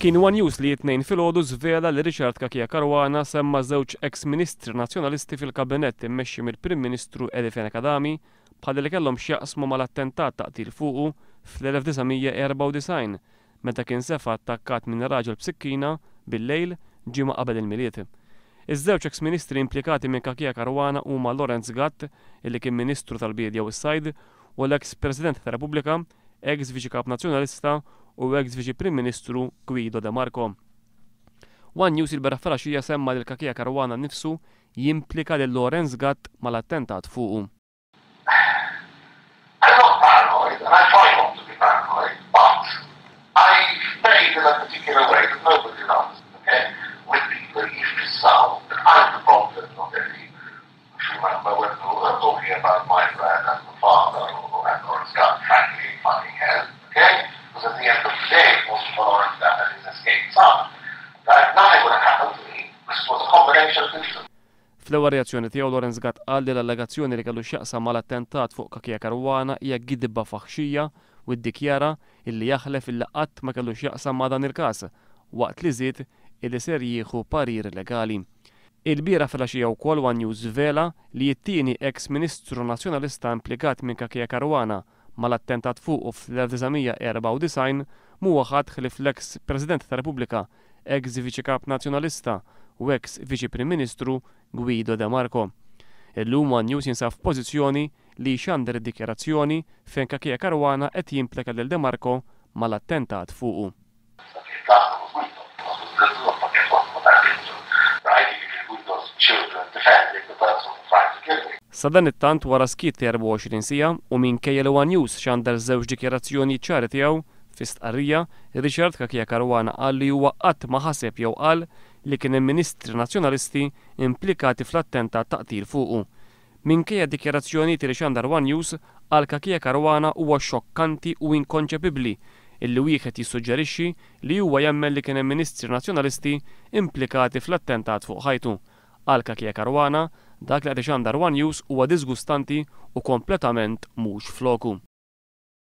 Kien one News li t-Tnejn filgħodu żvela li Richard Cachia Caruana semma żewġ eks Ministri Nazzjonalisti fil-Kabinett immexxi mill-Prim Ministru Eddie Fenech Adami bħal li kellhom x'jaqsmu mal-attentat ta' qtil fuqu fl-1994 meta kien sefa' attakkat minn raġel b'sikkina bil-lejl ġimgħa qabel il-Milied. Iż-żewġ eks Ministri implikati minn Cachia Caruana huma Lawrence Gatt illi kien Ministru tal-Biedja u s-Sajd u l-eks President ta' Repubblika, eks Viċi Kap Nazzjonalista u eks Viċi Prim Ministru Guido De Marco. One News ilbieraħ filgħaxija semma lil Cachia Caruana nnifsu jimplika lil Lawrence Gatt mal-attentat fuqu. I'm not paranoid and I try not to be paranoid, but I behave in a particular way that nobody loves, okay? With people jifissaw that I'm the problem, not Eddie. Remember when we were talking about my brand and the father and Lawrence Gatt, frankly, fucking hell, okay? Because at the end of the day, it was for Lawrence Gatt and his escaped son. Right? Nothing would have happened to me. This was a combination of things. Fl-ewwel reazzjoni tiegħu Lawrence Gatt qal li l-allegazzjoni li kellu x'jaqsam mal-attentat fuq Cachia Caruana hija gidba faħxija u ddikjara illi jaħlef illi qatt ma kellu x'jaqsam ma' dan il-każ waqt li żied illi ser jieħu parir legali. Ilbieraħ filgħaxija wkoll One News żvela li t-tieni eks-Ministru Nazzjonalista implikat minn Cachia Caruana mal-attentat fuqu fl-1994 mhuwa ħadd ħlief l-eks President ta' Repubblika, eks Viċi Kap Nazzjonalista u eks Viċi Prim Ministru Guido De Marco. Illum One News jinsab f'pożizzjoni li jxandar id-dikjarazzjoni fejn Cachia Caruana qed jimplika lil De Marco mal-attentat fuqu. Children defending the person who tried to kill me. Sadanittant wara skiet ta' 24 siegħa u minkejja li One News xandar żewġ dikjarazzjoni ċari tiegħu fi stqarrija, Richard Cachia Caruana qal li huwa qatt ma ħaseb jew qal li kien hemm ministri nazzjonalisti implikati fl-attentat ta' qtil fuqu. Minkejja dikjarazzjoni li xandar One News, għal Cachia Caruana huwa xokkanti u inkonċepibbli illi wieħed jissuġġerixxi li huwa jemmen li kien hemm ministri nazzjonalisti implikati fl-attentat fuq ħajtu. Għal Cachia Caruana, dak li qed ixandar One News huwa disgustanti u kompletament mhux floku.